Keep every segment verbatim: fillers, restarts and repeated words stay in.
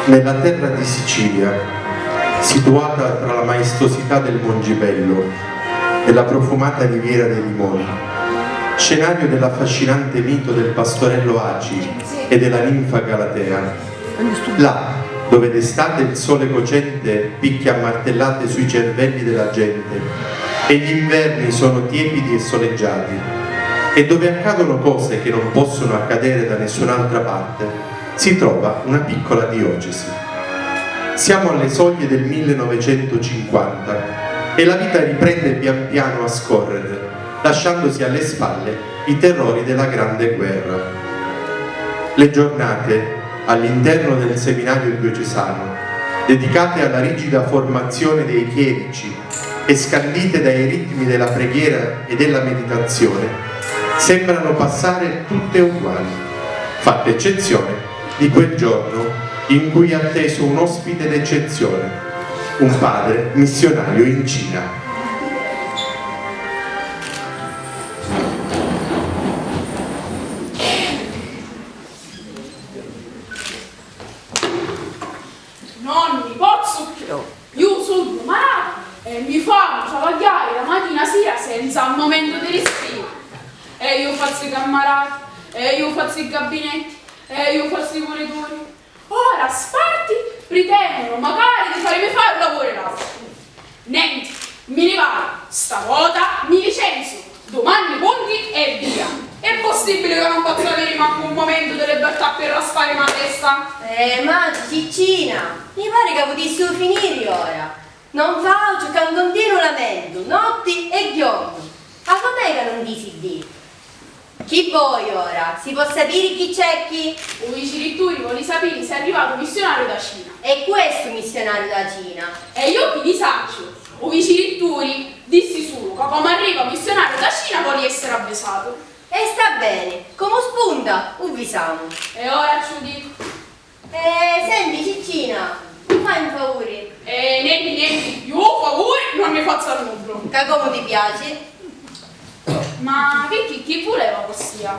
Nella terra di Sicilia, situata tra la maestosità del Mongibello e la profumata riviera dei limoni, scenario dell'affascinante mito del pastorello Aci e della ninfa Galatea, là dove d'estate il sole cocente picchia a martellate sui cervelli della gente e gli inverni sono tiepidi e soleggiati, e dove accadono cose che non possono accadere da nessun'altra parte, si trova una piccola diocesi. Siamo alle soglie del millenovecentocinquanta e la vita riprende pian piano a scorrere, lasciandosi alle spalle i terrori della Grande Guerra. Le giornate, all'interno del seminario diocesano, dedicate alla rigida formazione dei chierici e scandite dai ritmi della preghiera e della meditazione, sembrano passare tutte uguali, fatta eccezione di quel giorno in cui ha atteso un ospite d'eccezione, un padre missionario in Cina. Non ni pozzu cchiù! Ju sugnu malatu e mi famu travagghiari da matina a sira senza un momentu di rispiru. E ju fazzu i cammarati, e ju fazzu i gabinetti, e ju fazzu i purituri. Ora sparti pritenunu macari di farimi fari un lavuru e l'àutru. Nenti, mi ni vaiu, stavota mi licenziu, dumanni punti e via. È possibili ca non pozzu aviri mancu un momentu di libertà pi raspàrimi a testa? Eh, maci, Ciccina, mi pari ca putissivu finiri ora. Non fa àutru ca un continu lamentu, notti e jornu. A famei ca non disi dì. Chi voi ora? Si po sapiri chi c'è chi? U viciritturi voli sapiri s'è arrivatu u missionariu da Cina. E cu è stu missionariu da Cina? E iu chi ni sacciu? U viciritturi dissi sulu ca comu arriva u missionariu da Cina voli essiri avvisatu. E sta beni, comu spunta u visamu. E ora ciù di. Eh, senti, Ciccina, mi fai un favuri? Eh, nenti, nenti, ju favuri non ni fazzu a nuddu. Ca comu ti piaci. Ma picchì, chi vuleva vossia?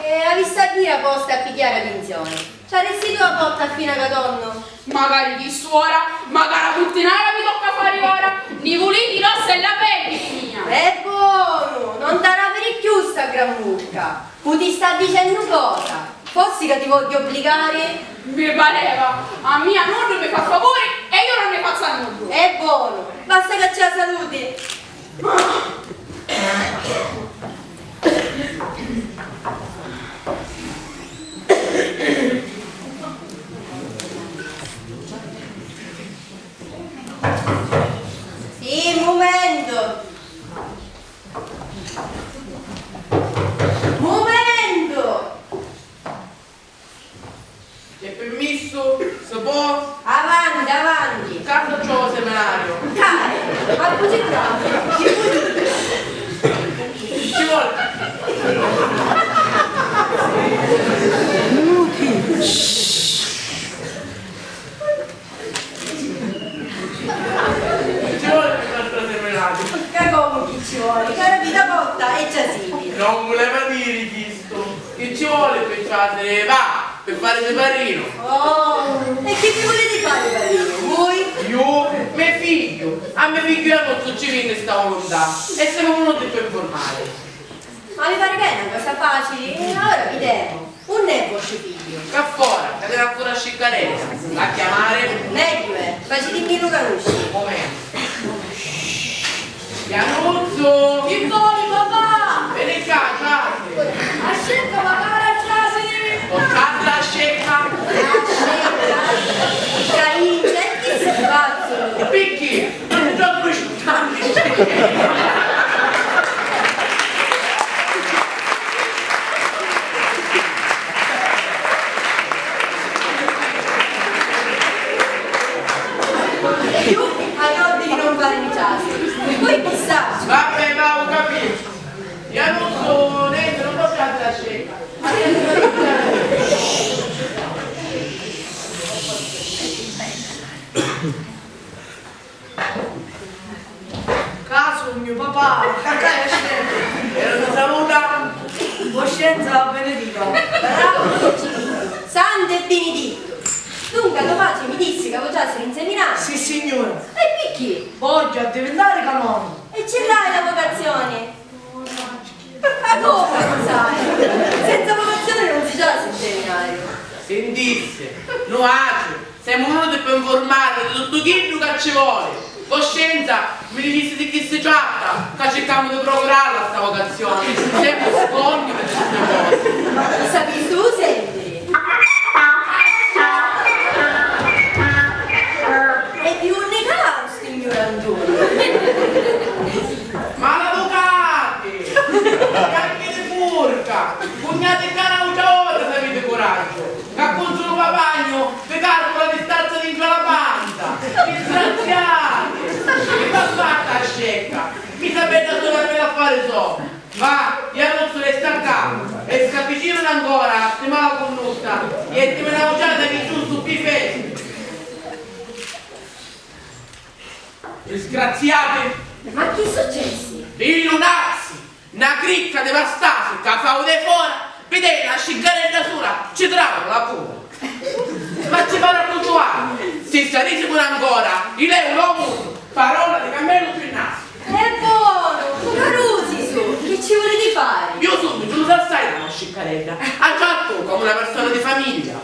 Eh, avissi a diri a posta a pigghiari a pinsioni. Ci arristitu a potta a fina ca tonnu? Macari chistu ora, macari a puttinara mi tocca fari ora. Ni vuliti l'ossa e la peddi di mia? È bonu, non t'arapiri cchiù sta gran vucca. Cu ti sta dicennu cosa? Fossi ca ti vogghiu obbligari? Mi pareva! A mia nuddu mi fa favuri e iu non ni fazzu a nuddu! È bonu, basta ca c'è a saluti! Sì, mumentu! Mumentu! C'è pirmissu? Si pò? Avanti, avanti! Ca sacciu u seminariu! Cari, ma cusì bravu! Ci voli! Ci voli! Minuti! Ci voli pi fari trasiri u milagru? Ca comu chi ci voli, ca rapiti a porta e già siti. Non vuleva diri chistu. Chi ci voli pi trasiri, va, pi farisi parrinu. Oh, e chi vi vuliti fari parrinu, vui? Ju? Me figghiu. A me figghiu Iannuzzu ci vinni sta vuluntà e semu vunuti pi nfurmari. Ma vi pari ca è na cosa facili? E ora videmu. Unn'è vostru figghiu? Ccà fora, ca tira fora a sciccarella. L'ha chiamari? Megghiu è, facitimilu canusciri. Un mumentu. Iannuzzu! Chi voli, papà? Veni ccà, trasi! A scecca, papà, a trasi! Portatila a scecca! A scecca? Ca inci, e chi si pazzu? Picchì? Non ci ho dui cent'anni! Ju avi ordini di non fari ni trasi. Poi chi sa? Vabbè, va, u capiscu. Iannuzzu, nenti, non portati la scena. Ca sugnu, papà! E non ti saluta? Voscenza benedita! Bravu Santu e binidittu! Dunca, to patri mi dissi ca vuciasti lu nseminariu? Sissignura. E picchì? Vogghiu addivintari canonicu. E ci l'hai la vocazioni? Ma comu non sai? Senza vocazione non si già si seminario. Sintissi, nuatri semu venuti pi nfurmarvi di tuttu chiddu ca ci voli. Coscienza mi dicissi di chi si tratta, ca circamu di procurarla sta vocazioni. Semu scorni di tutti cosi. Ma sapistu sentiri? E di unni cau sti gnurantuni? Maladucati! Fianchi di furca! Cugnati ccà n'autra vota s'aviti curaggiu! Ca cu sulu papagnu vi carcula di stazza dintra la panza! Disgraziati! Chi v'ha fattu a scecca? Mi sapete sulu a me l'affari so! Va, Iannuzzu resta ccà e scappicinanu ancora sti mala cunnutta, jettimi na uciata chi giustu pi festi! Disgraziati! Ma chi successi? Di lunazzi! Na cricca di vastasi ca fau de fora, videi na sciggaredda sula, ci trau la cura. Ma ci pari a cuntuari, si sta risicu ancora, i leu l'omu, parola di cammellu pi nasu. E bonu, carusi su, chi ci vuliti fari? Iu sugnu giusa assai da na sciccaredda, a trattu comu na persona di famiglia.